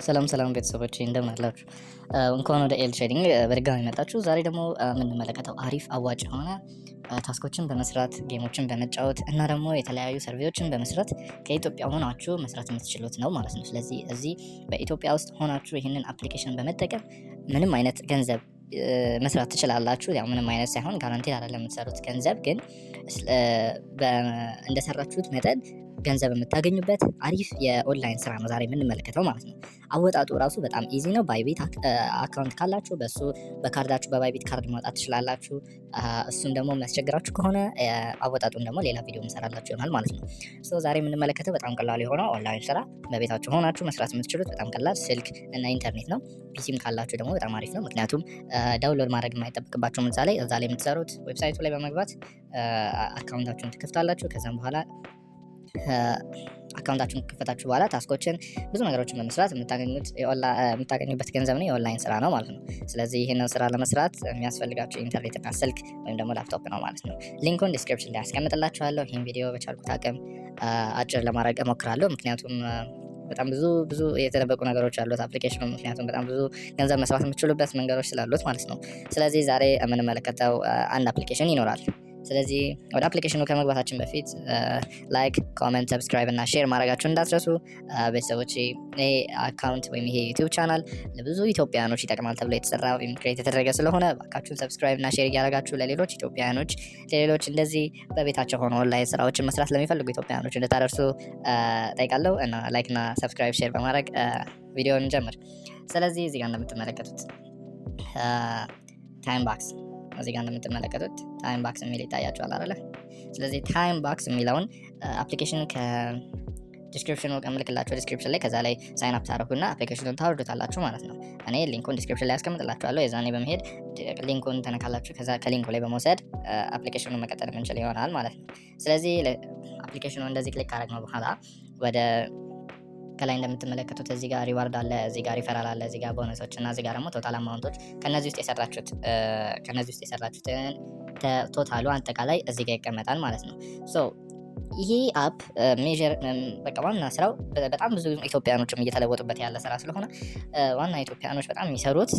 ሰላም ሰላም ቤተሰቦች፣ እንደምን አላችሁ? እንኳን ወደ ኤል ትሬዲንግ በድጋሚ መጣችሁ። ዛሬ ደግሞ የምንመለከተው አሪፍ አዋጭ የሆነ task ኦችን በመስራት፣ game ኦችን በመጫወት እና ደግሞ የተለያዩ survey ዎችን በመስራት ከኢትዮጵያ ሆናችሁ መስራት የምትችሉት ነው ማለት ነው። ስለዚህ እዚህ በኢትዮጵያ ውስጥ ሆናችሁ ይህንን application በመጠቀም ምንም አይነት ገንዘብ መስራት ትችላላችሁ። ያው ምንም አይነት ሳይሆን guarantee አይደለም የምትሰሩት ገንዘብ፣ ግን እንደሰራችሁት መጠን ገንዘብ የምታገኙበት አሪፍ የኦንላይን ስራ ነው ዛሬ የምንመለከተው ማለት ነው። አወጣጡ ራሱ በጣም easy ነው። Bybit account ካላችሁ በሱ በካርዳችሁ በ Bybit ካርድ ማውጣት ትችላላችሁ። እሱም ደግሞ የሚያስቸግራችሁ ከሆነ አወጣጡን ደግሞ ሌላ ቪዲዮ እንሰራላችሁ ይሆናል ማለት ነው። So ዛሬ የምንመለከተው በጣም ቀላል የሆነው ኦንላይን ስራ፣ በቤታችሁ ሆናችሁ መስራት የምትችሉት በጣም ቀላል ስልክ እና ኢንተርኔት ነው። PC ም ካላችሁ ደግሞ በጣም አሪፍ ነው። ምክንያቱም download ማድረግ የማይጠበቅባችሁ እዛ ላይ የምትሰሩት website ኡ ላይ በመግባት account ኣችሁን ትከፍታላችሁ። ከዛም በኋላ account ኣችሁን ከፈታችሁ በኋላ task ኦችን፣ ብዙ ነገሮችን በመስራት የምታገኙበት ገንዘብ ነው፣ የኦንላይን ስራ ነው ማለት ነው። ስለዚህ ይህንን ስራ ለመስራት የሚያስፈልጋችሁ ኢንተርኔትና ስልክ ወይም ደግሞ ላፕቶፕ ነው ማለት ነው። Link ኡን description ላይ አስቀምጥላችኋለሁ። ይህን ቪዲዮ በቻልኩት አቅም አጭር ለማድረግ እሞክራለሁ። ምክንያቱም በጣም ብዙ ብዙ የተደበቁ ነገሮች አሉት application ኑ፣ ምክንያቱም በጣም ብዙ ገንዘብ መስራት የምትችሉበት መንገዶች ስላሉት ማለት ነው። ስለዚህ ዛሬ የምንመለከተው አንድ application ይኖራል። ስለዚህ ወደ application ኑ ከመግባታችን በፊት like፣ comment፣ subscribe እና share ማድረጋችሁን እንዳትረሱ። ቤተሰቦች፣ ይሄ account ወይም ይሄ YouTube channel ለብዙ ኢትዮጵያኖች ይጠቅማል ተብሎ የተሰራ ወይም create የተደረገ ስለሆነ እባካችሁን subscribe እና share እያደረጋችሁ ለሌሎች ኢትዮጵያኖች፣ ለሌሎች እንደዚህ በቤታቸው ሆኖ ኦንላይን ስራዎችን መስራት ለሚፈልጉ ኢትዮጵያኖች እንድታደርሱ ጠይቃለሁ እና like እና subscribe share በማድረግ ቪዲዮውን እንጀምር። ስለዚህ እዚህ ጋር እንደምትመለከቱት TimeBucks የሚል ይታያችኋል አይደለ? ስለዚህ TimeBucks የሚለውን application ከ description ኑ ከምልክላችሁ description ላይ ከዛ ላይ sign up ታደርጉና application ኑን ታወርዱታላችሁ ማለት ነው። እኔ link ኡን description ላይ ያስቀምጥላችኋለሁ። የዛኔ በመሄድ link ኡን ተነካላችሁ። ከዛ ከ link ኡ ላይ በመውሰድ application ኑን መቀጠል የምንችል ይሆናል ማለት ነው። ስለዚህ application ኑ እንደዚህ click ካደረግነው በኋላ ወደ ከላይ እንደምትመለከቱት እዚህ ጋር reward አለ፣ እዚህ ጋር ሪፈራል አለ፣ እዚህ ጋር ቦነሶች እና እዚህ ጋር ደግሞ total amount ኦች ከነዚህ ውስጥ የሰራችሁትን total ኡ አጠቃላይ እዚህ ጋር ይቀመጣል ማለት ነው። So ይሄ app major በቃ ዋና ስራው በጣም ብዙ ኢትዮጵያኖችም እየተለወጡበት ያለ ስራ ስለሆነ ዋና ኢትዮጵያኖች በጣም የሚሰሩት፣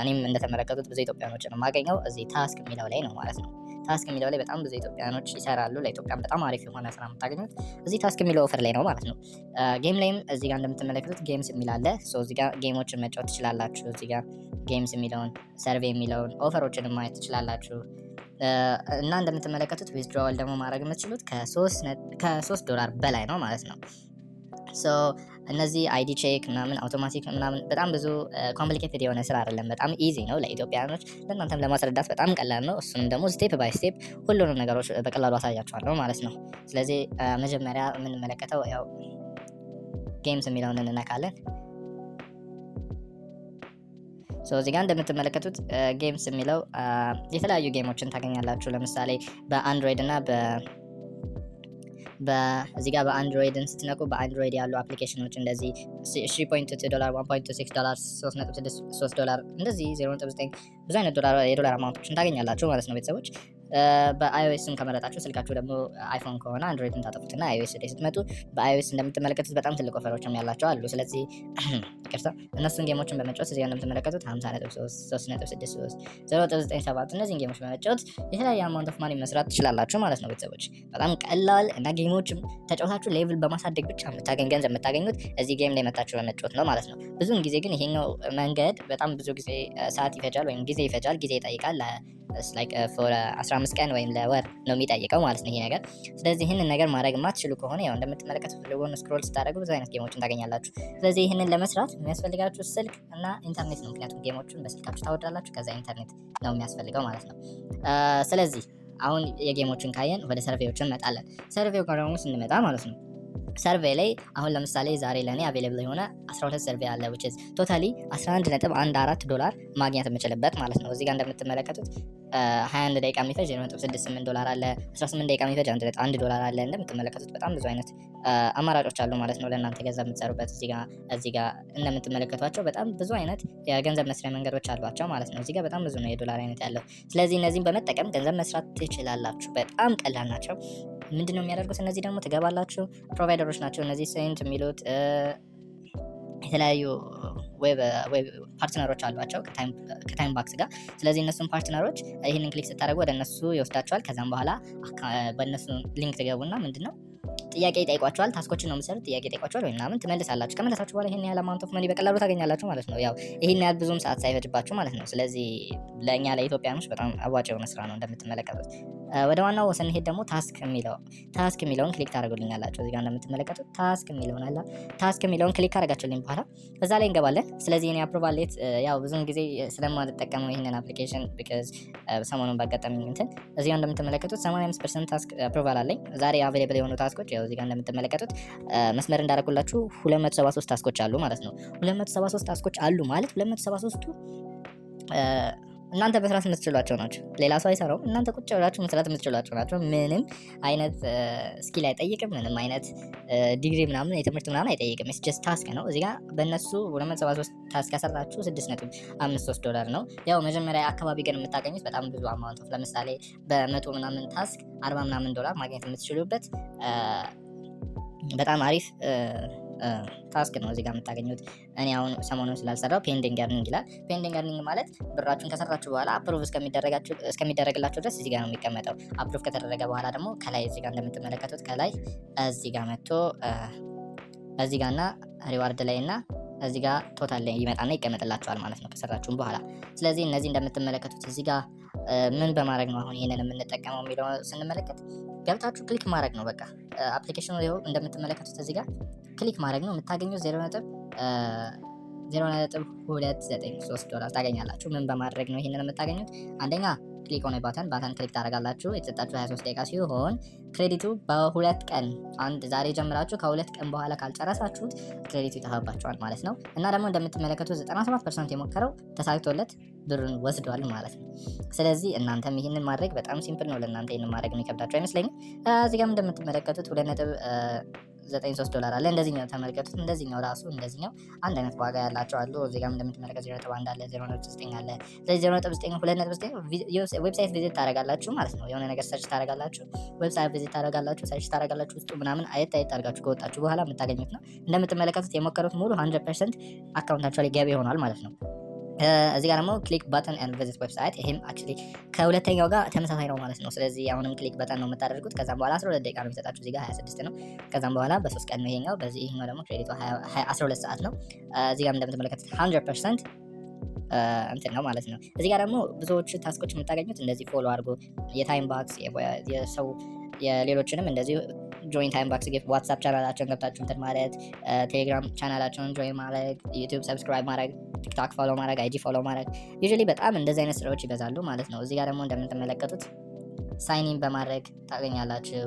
እኔም እንደተመለከቱት ብዙ ኢትዮጵያኖችን የማገኘው እዚህ task የሚለው ላይ ነው ማለት ነው። Task የሚለው ላይ በጣም ብዙ ኢትዮጵያኖች ይሰራሉ። ለኢትዮጵያም በጣም አሪፍ የሆነ ስራ የምታገኙት እዚህ task የሚለው offer ላይ ነው ማለት ነው። Game ላይም እዚህ ጋር እንደምትመለከቱት games የሚል አለ። So እዚህ ጋር game ኦችን መጫወት ትችላላችሁ። እዚህ ጋር games የሚለውን፣ survey የሚለውን፣ offer ኦችን ማየት ትችላላችሁ። እና እንደምትመለከቱት withdrawal ደግሞ ማድረግ የምትችሉት ከ3 ዶላር በላይ ነው ማለት ነው። So እነዚህ ID check ምናምን፣ አውቶማቲክ ምናምን በጣም ብዙ complicated የሆነ ስራ አይደለም። በጣም easy ነው ለኢትዮጵያኖች፣ ለእናንተም ለማስረዳት በጣም ቀላል ነው። እሱንም ደግሞ step by step ሁሉንም ነገሮች በቀላሉ አሳያችኋለሁ ማለት ነው። ስለዚህ መጀመሪያ የምንመለከተው ያው games የሚለውን እንነካለን። So እዚህ ጋር እንደምትመለከቱት games የሚለው የተለያዩ game ኦችን ታገኛላችሁ። ለምሳሌ በ Android እና እዚህ ጋር በ Android ን ስትነኩ በ Android ያሉ application ኖች እንደዚህ 3.2 ዶላር፣ 1.6 ዶላር፣ 3.63 ዶላር፣ እንደዚህ 0.9 ብዙ አይነት የዶላር amount ኦችን ታገኛላችሁ ማለት ነው ቤተሰቦች። በ iOS ም ከመረጣችሁ፣ ስልካችሁ ደግሞ iPhone ከሆነ Android ን ታጠፉትና iOS ላይ ስትመጡ በ iOS እንደምትመለከቱት በጣም ትልቅ offer ኦችም ያላቸው አሉ። ስለዚህ ይቅርታ፣ እነሱን game ኦችን በመጫወት እዚህ ጋር እንደምትመለከቱት 50.3፣ 3.63፣ 0.97 እነዚህን game ኦች በመጫወት የተለያየ amount of money መስራት ትችላላችሁ ማለት ነው ቤተሰቦች። በጣም ቀላል እና game ኦችም ተጫውታችሁ level በማሳደግ ብቻ የምታገኝ ገንዘብ የምታገኙት እዚህ game ላይ መታችሁ በመጫወት ነው ማለት ነው። ብዙውን ጊዜ ግን ይሄኛው መንገድ በጣም ብዙ ጊዜ ሰዓት ይፈጃል ወይም ጊዜ ይፈጃል፣ ጊዜ ይጠይቃል። Like for 15 ቀን ወይም ለወር ነው የሚጠይቀው ማለት ነው ይሄ ነገር። ስለዚህ ይህንን ነገር ማድረግ የማትችሉ ከሆነ ያው እንደምትመለከቱት ለጎን scroll ስታደርጉ ብዙ አይነት game ኦችን ታገኛላችሁ። ስለዚህ ይህንን ለመስራት የሚያስፈልጋችሁ ስልክ እና ኢንተርኔት ነው። ምክንያቱም game ኦቹን በስልካችሁ ታወርዳላችሁ፣ ከዛ ኢንተርኔት ነው የሚያስፈልገው ማለት ነው። ስለዚህ አሁን የ game ኦችን ካየን ወደ survey ዎችን እንመጣለን። Survey ው ጋር ደግሞ ስንመጣ ማለት ነው survey ላይ አሁን ለምሳሌ ዛሬ ለእኔ available የሆነ 12 survey አለ፣ which is totally 11.14 ዶላር ማግኘት የምችልበት ማለት ነው። እዚህ ጋር እንደምትመለከቱት 21 ደቂቃ የሚፈጅ 0.68 ዶላር አለ። 18 ደቂቃ የሚፈጅ 1.1 ዶላር አለ። እንደምትመለከቱት በጣም ብዙ አይነት አማራጮች አሉ ማለት ነው ለእናንተ ገንዘብ የምትሰሩበት። እዚህ ጋር እንደምትመለከቷቸው በጣም ብዙ አይነት የገንዘብ መስሪያ መንገዶች አሏቸው ማለት ነው። እዚህ ጋር በጣም ብዙ ነው የዶላር አይነት ያለው። ስለዚህ እነዚህን በመጠቀም ገንዘብ መስራት ትችላላችሁ። በጣም ቀላል ናቸው። ምንድነው የሚያደርጉት? እነዚህ ደግሞ ትገባላችሁ፣ provider ኦች ናቸው እነዚህ Cent የሚሉት የተለያዩ web partner ኦች አሏቸው ከ TimeBucks ጋር። ስለዚህ እነሱን partner ኦች ይህንን click ስታደርጉ ወደ እነሱ ይወስዳቸዋል። ከዛም በኋላ በእነሱ link ትገቡና ምንድን ነው ጥያቄ ይጠይቋቸዋል። Task ኦችን ነው የምትሰሩት። ጥያቄ ይጠይቋቸዋል ወይ ምናምን ትመልሳላችሁ። ከመለሳችሁ በኋላ ይሄን ያህል amount of money በቀላሉ ታገኛላችሁ ማለት ነው። ያው ይሄን ያህል ብዙም ሰዓት ሳይፈጅባችሁ ማለት ነው። ስለዚህ ለእኛ ለኢትዮጵያኖች በጣም አዋጭ የሆነ ስራ ነው እንደምትመለከቱት። ወደ ዋናው ስንሄድ ደግሞ task የሚለውን click ታደርጉልኛላችሁ። እዚህ ጋር እንደምትመለከቱት task የሚለውን አለ። Task የሚለውን click ካደረጋችሁልኝ በኋላ እዛ ላይ እንገባለን። ስለዚህ እኔ approval rate ያው ብዙውን ጊዜ ስለማልጠቀመው ይህንን application because ሰሞኑን ባጋጠመኝ እንትን እዚህ ጋር እንደምትመለከቱት 85% task approval አለኝ። ዛሬ available የሆኑ task ኦች ያው እዚህ ጋር እንደምትመለከቱት መስመር እንዳደረኩላችሁ 273 task ኦች አሉ ማለት ነው። 273 task ኦች አሉ ማለት 273ቱ እናንተ መስራት የምትችሏቸው ናቸው። ሌላ ሰው አይሰራውም። እናንተ ቁጭ ብላችሁ መስራት የምትችሏቸው ናቸው። ምንም አይነት skill አይጠይቅም። ምንም አይነት ዲግሪ ምናምን የትምህርት ምናምን አይጠይቅም። It's just task ነው። እዚህ ጋር በእነሱ 273 task ከሰራችሁ 6.53 ዶላር ነው። ያው መጀመሪያ አካባቢ ግን የምታገኙት በጣም ብዙ amount of ለምሳሌ በ100 ምናምን task 40 ምናምን ዶላር ማግኘት የምትችሉበት በጣም አሪፍ task ነው እዚህ ጋር የምታገኙት። እኔ አሁን ሰሞኑን ስላልሰራው pending earning ይላል። Pending earning ማለት ብራችሁን ከሰራችሁ በኋላ approve እስከሚደረግላችሁ ድረስ እዚህ ጋር ነው የሚቀመጠው። Approve ከተደረገ በኋላ ደግሞ ከላይ እዚህ ጋር እንደምትመለከቱት ከላይ እዚህ ጋር መጥቶ እዚህ ጋር እና reward ላይ እና እዚህ ጋር total ላይ ይመጣና ይቀመጥላችኋል ማለት ነው ከሰራችሁም በኋላ። ስለዚህ እነዚህ እንደምትመለከቱት እዚህ ጋር ምን በማድረግ ነው አሁን ይሄንን የምንጠቀመው የሚለው ስንመለከት ገብታችሁ click ማድረግ ነው። በቃ application ኑ ይኸው እንደምትመለከቱት እዚህ ጋር click ማድረግ ነው። የምታገኙት 0.0293 ዶላር ታገኛላችሁ። ምን በማድረግ ነው ይሄንን የምታገኙት? አንደኛ click on button click ታደርጋላችሁ። የተሰጣችሁ 23 ደቂቃ ሲሆን credit ኡ በ2 ቀን፣ አንድ ዛሬ ጀምራችሁ ከ2 ቀን በኋላ ካልጨረሳችሁት credit ኡ ይጠፋባችኋል ማለት ነው። እና ደግሞ እንደምትመለከቱት 97% የሞከረው ተሳክቶለት ብሩን ወስዷል ማለት ነው። ስለዚህ እናንተም ይህንን ማድረግ በጣም simple ነው። ለእናንተ ይህንን ማድረግ የሚከብዳችሁ አይመስለኝም። እዚህ ጋርም እንደምትመለከቱት 2.93 ዶላር አለ። እንደዚህኛው ተመልከቱት። እንደዚህኛው ራሱ እንደዚህኛው አንድ አይነት ዋጋ ያላቸው አሉ። እዚህ ጋርም እንደምትመለከቱት 0.1 አለ፣ 0.9 አለ። ስለዚህ 0.9፣ 2.9 website visit ታደርጋላችሁ ማለት ነው። የሆነ ነገር search ታደርጋላችሁ፣ website visit ታደርጋላችሁ፣ search ታደርጋላችሁ። ውስጡ ምናምን አየት አየት አድርጋችሁ ከወጣችሁ በኋላ የምታገኙት ነው። እንደምትመለከቱት የሞከሩት ሙሉ 100% account ኣቸው ላይ ገቢ ይሆናል ማለት ነው። እዚህ ጋር ደግሞ click button and visit website፣ ይሄም actually ከሁለተኛው ጋር ተመሳሳይ ነው ማለት ነው። ስለዚህ አሁንም click button ነው የምታደርጉት። ከዛም በኋላ 12 ደቂቃ ነው የሚሰጣችሁ። እዚህ ጋር 26 ነው። ከዛም በኋላ በ3 ቀን ነው ይሄኛው። በዚህ ይሄኛው ደግሞ credit ኡ 12 ሰዓት ነው። እዚህ ጋር እንደምትመለከቱት 100% እንትን ነው ማለት ነው። እዚህ ጋር ደግሞ ብዙዎቹ task ኦች የምታገኙት እንደዚህ follow አድርጎ የ TimeBucks የሰው የሌሎችንም እንደዚሁ join TimeBucks gift WhatsApp channel ኣቸውን ገብታችሁ እንትን ማለት፣ Telegram channel ኣቸውን join ማድረግ፣ YouTube subscribe ማድረግ፣ TikTok follow ማድረግ፣ IG follow ማድረግ፣ usually በጣም እንደዚህ አይነት ስራዎች ይበዛሉ ማለት ነው። እዚህ ጋር ደግሞ እንደምትመለከቱት sign in በማድረግ ታገኛላችሁ።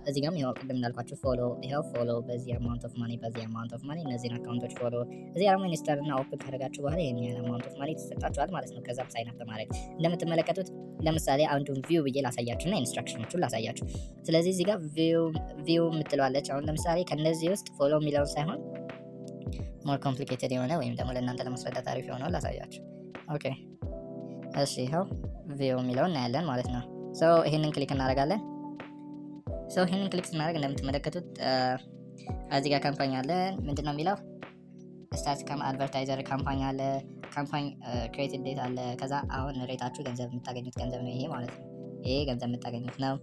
እዚህ ጋርም ይኸው ቅድም እንዳልኳችሁ follow፣ ይኸው follow በዚህ amount of money፣ በዚህ amount of money እነዚህን account ኦች follow፣ እዚህ ደግሞ install እና open ካደረጋችሁ በኋላ ይህን ያህል amount of money ትሰጣችኋል ማለት ነው። ከዛም sign up በማድረግ እንደምትመለከቱት ለምሳሌ አንዱን view ብዬ ላሳያችሁ እና instruction ኦቹን ላሳያችሁ። ስለዚህ እዚህ ጋር view የምትለዋለች። አሁን ለምሳሌ ከነዚህ ውስጥ follow የሚለውን ሳይሆን more complicated የሆነ ወይም ደግሞ ለእናንተ ለማስረዳት አሪፍ የሆነውን ላሳያችሁ። Okay፣ እሺ፣ ይኸው view የሚለውን እናያለን ማለት ነው። So ይሄንን click እናደርጋለን። So ይሄንን click ስናደርግ እንደምትመለከቱት እዚህ ጋር campaign አለ። ምንድን ነው የሚለው? Start advertiser campaign አለ። Campaign created date አለ። ከዛ አሁን rate ኣችሁ ገንዘብ የምታገኙት ገንዘብ ነው ይሄ ማለት ነው። ይሄ ገንዘብ የምታገኙት ነው።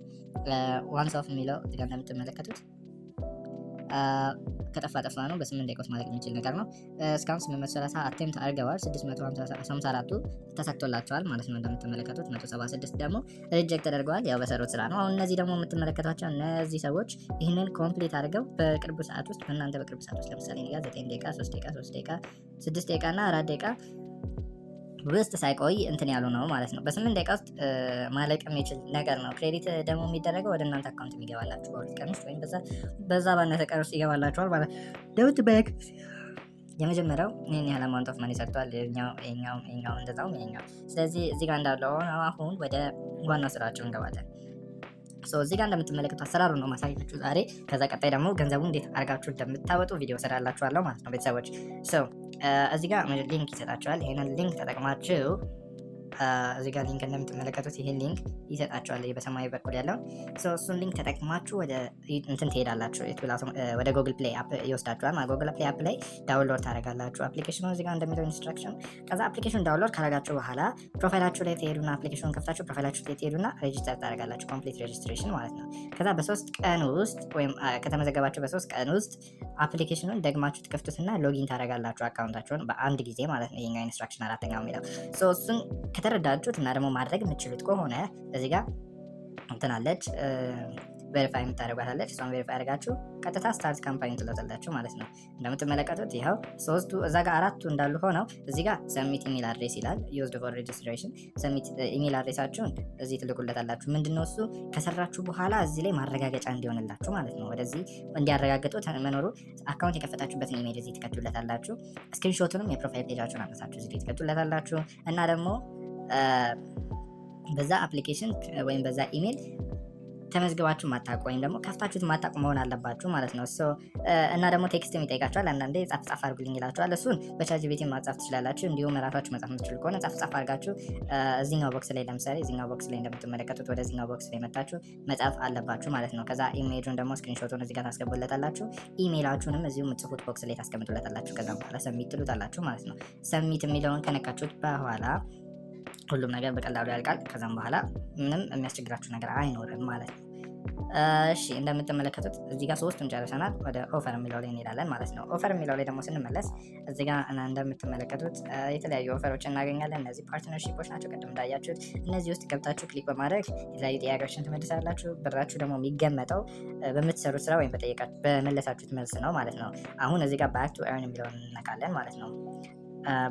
Once off የሚለው እዚህ ጋር እንደምትመለከቱት ከጠፋ ጠፋ ነው። በ8 ደቂቃ ውስጥ ማለቅ የሚችል ነገር ነው። እስካሁን 830 attempt አድርገዋል። 654ቱ ተሳክቶላቸዋል ማለት ነው። እንደምትመለከቱት 176 ደግሞ reject ተደርገዋል። ያው በሰሩት ስራ ነው። አሁን እነዚህ ደግሞ የምትመለከቷቸው እነዚህ ሰዎች ይህንን complete አድርገው በቅርብ ሰዓት ውስጥ፣ በእናንተ በቅርብ ሰዓት ውስጥ፣ ለምሳሌ እኔ ጋር 9 ደቂቃ፣ 3 ደቂቃ፣ 3 ደቂቃ፣ 6 ደቂቃ እና 4 ደቂቃ ውስጥ ሳይቆይ እንትን ያሉ ነው ማለት ነው። በ8 ደቂቃ ውስጥ ማለቅ የሚችል ነገር ነው። Credit ደግሞ የሚደረገው ወደ እናንተ account የሚገባላችሁ በ2 ቀን ውስጥ ወይም በዛ ባነሰ ቀን ውስጥ ይገባላችኋል ማለት ነው። የመጀመሪያው ይህን ያህል amount of money ሰርቷል። ይኸኛው፣ ይኸኛው፣ ይኸኛው እንደዛውም ይኸኛው። ስለዚህ እዚህ ጋር እንዳለው አሁን ወደ ዋናው ስራቸው እንገባለን። So እዚህ ጋር እንደምትመለከቱ አሰራሩ ነው ማሳየታችሁ ዛሬ። ከዛ ቀጣይ ደግሞ ገንዘቡ እንዴት አድርጋችሁ እንደምታወጡ ቪዲዮ ሰራላችኋለሁ ማለት ነው ቤተሰቦች። So እዚህ ጋር link ይሰጣችኋል። ይሄንን link ተጠቅማችሁ እዚህ ጋር link እንደምትመለከቱት ይህን link ይሰጣችኋል። በሰማያዊ በኩል ያለውን እሱን link ተጠቅማችሁ ወደ እንትን ትሄዳላችሁ፣ ወደ Google Play app ይወስዳችኋል። Google Play app ላይ download ታደርጋላችሁ application ኑ እዚህ ጋር እንደሚለው instruction። ከዛ application download ካደረጋችሁ በኋላ profile ኣችሁ ላይ ትሄዱና፣ application ኑን ከፍታችሁ profile ኣችሁ ላይ ትሄዱና register ታደርጋላችሁ። Complete registration ማለት ነው። ከዛ በ3 ቀን ውስጥ ወይም ከተመዘገባችሁ በ3 ቀን ውስጥ application ኑን ደግማችሁ ትከፍቱትና login ታደርጋላችሁ account ኣችሁን በአንድ ጊዜ ማለት ነው። ይሄኛው instruction አራተኛው የሚለው እሱን ከተረዳችሁት እና ደግሞ ማድረግ የምትችሉት ከሆነ እዚህ ጋር እንትን አለች፣ verify የምታደርጓት አለች። እሷን verify አድርጋችሁ ቀጥታ start campaign ትሉታላችሁ ማለት ነው። እንደምትመለከቱት ይኸው ሶስቱ እዛ ጋር አራቱ እንዳሉ ሆነው እዚህ ጋር submit email address ይላል። Used for registration submit email address ኣችሁን እዚህ ትልኩለታላችሁ። ምንድነው እሱ? ከሰራችሁ በኋላ እዚህ ላይ ማረጋገጫ እንዲሆንላችሁ ማለት ነው። ወደዚህ እንዲያረጋግጡ መኖሩ account የከፈታችሁበትን ኢሜል እዚህ ትከቱለታላችሁ። Screenshot ኡንም የ profile page ኣችሁን አምጥታችሁ እዚህ ትከቱለታላችሁ እና ደግሞ በዛ application ወይም በዛ ኢሜል ተመዝግባችሁ ማታውቁ ወይም ደግሞ ከፍታችሁት ማታውቁ መሆን አለባችሁ ማለት ነው። እና ደግሞ text ም ይጠይቃችኋል። አንዳንዴ ጻፍ ጻፍ አድርጉልኝ ይላችኋል። እሱን በ ChatGPT ማጻፍ ትችላላችሁ። እንዲሁም ራሳችሁ መጻፍ የምትችሉ ከሆነ ጻፍ ጻፍ አድርጋችሁ እዚኛው box ላይ፣ ለምሳሌ እዚኛው box ላይ እንደምትመለከቱት ወደዚኛው box ላይ መጣችሁ መጻፍ አለባችሁ ማለት ነው። ከዛ image ኡን ደግሞ screenshot ኡን እዚህ ጋር ታስገቡለታላችሁ። ኢሜይላችሁንም እዚሁ የምትጽፉት box ላይ ታስቀምጡለታላችሁ። ከዛ በኋላ submit ትሉታላችሁ ማለት ነው። Submit የሚለውን ከነካችሁት በኋላ ሁሉም ነገር በቀላሉ ያልቃል። ከዛም በኋላ ምንም የሚያስቸግራችሁ ነገር አይኖርም ማለት ነው። እሺ፣ እንደምትመለከቱት እዚህ ጋር ሶስቱን ጨርሰናል። ወደ offer የሚለው ላይ እንሄዳለን ማለት ነው። Offer የሚለው ላይ ደግሞ ስንመለስ እዚህ ጋር እንደምትመለከቱት የተለያዩ offer ኦች እናገኛለን። እነዚህ partnership ኦች ናቸው። ቅድም እንዳያችሁት እነዚህ ውስጥ ገብታችሁ click በማድረግ የተለያዩ ጥያቄዎችን ትመልሳላችሁ። ብራችሁ ደግሞ የሚገመጠው በምትሰሩት ስራ ወይም በመለሳችሁት መልስ ነው ማለት ነው። አሁን እዚህ ጋር back to earn የሚለውን እንነካለን ማለት ነው።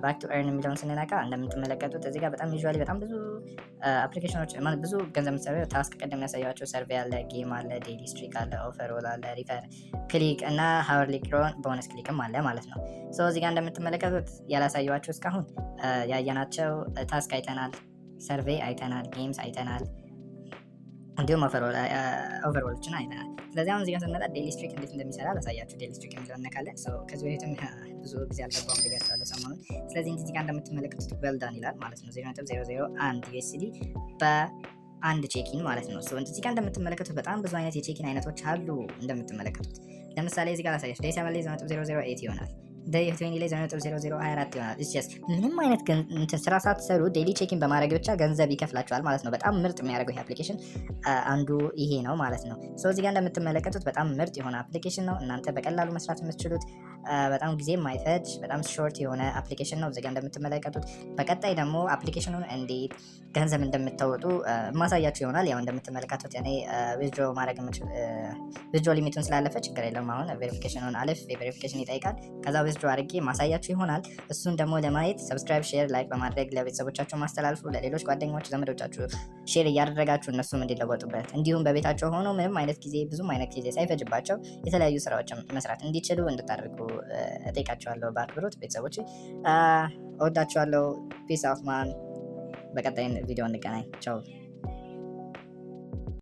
Back to earn የሚለውን ስንነካ እንደምትመለከቱት እዚህ ጋር በጣም usually በጣም ብዙ application ኖች፣ ብዙ ገንዘብ የምትሰሩ task፣ ቅድም ያሳያቸው survey አለ፣ game አለ፣ daily streak አለ፣ offer wall አለ፣ refer click እና hourly bonus click ም አለ ማለት ነው። So እዚህ ጋር እንደምትመለከቱት ያላሳየኋችሁ እስካሁን ያየናቸው task አይተናል፣ survey አይተናል፣ games አይተናል፣ እንዲሁም offer wall ኦችን አይተናል። ስለዚህ አሁን እዚህ ጋር ስንመጣ daily streak እንዴት እንደሚሰራ ላሳያችሁ። Daily streak የሚለውን እነካለን። ከዚህ በፊትም ብዙ ጊዜ አልገባም ብያቸዋለሁ ሰሞኑን። ስለዚህ እዚህ ጋር እንደምትመለከቱት well done ይላል ማለት ነው። 0.001 USD በአንድ check-in ማለት ነው። እዚህ ጋር እንደምትመለከቱት በጣም ብዙ አይነት የ check-in አይነቶች አሉ። እንደምትመለከቱት ለምሳሌ እዚህ ጋር ላሳያችሁ። Day 7 ላይ 0.008 ይሆናል። Day 20 ላይ 0.0024 ይሆናል። It's ምንም አይነት ስራ ሳትሰሩ daily check-in በማድረግ ብቻ ገንዘብ ይከፍላችኋል ማለት ነው። በጣም ምርጥ የሚያደርገው ይሄ application አንዱ ይሄ ነው ማለት ነው። So እዚህ ጋር እንደምትመለከቱት በጣም ምርጥ የሆነ application ነው። እናንተ በቀላሉ መስራት የምትችሉት፣ በጣም ጊዜ የማይፈጅ፣ በጣም short የሆነ application ነው። እዚህ ጋር እንደምትመለከቱት በቀጣይ ደግሞ application ኑን እንዴት ገንዘብ እንደምታወጡ ማሳያችሁ ይሆናል። ያው እንደምትመለከቱት እኔ withdraw ማድረግ withdraw limit ኡን ስላለፈ ችግር የለውም። አሁን verification ኑን አልፍ verification ይጠይቃል። ከዛ withdraw አድርጌ ማሳያችሁ ይሆናል። እሱን ደግሞ ለማየት subscribe፣ share፣ like በማድረግ ለቤተሰቦቻችሁ ማስተላልፉ። ለሌሎች ጓደኞች፣ ዘመዶቻችሁ share እያደረጋችሁ እነሱም እንዲለወጡበት እንዲሁም በቤታቸው ሆኖ ምንም አይነት ጊዜ፣ ብዙም አይነት ጊዜ ሳይፈጅባቸው የተለያዩ ስራዎችን መስራት እንዲችሉ እንድታደርጉ እጠይቃችኋለሁ በአክብሮት። ቤተሰቦች እወዳችኋለሁ። Peace out, man። በቀጣይ ቪዲዮ እንገናኝ። ቻው።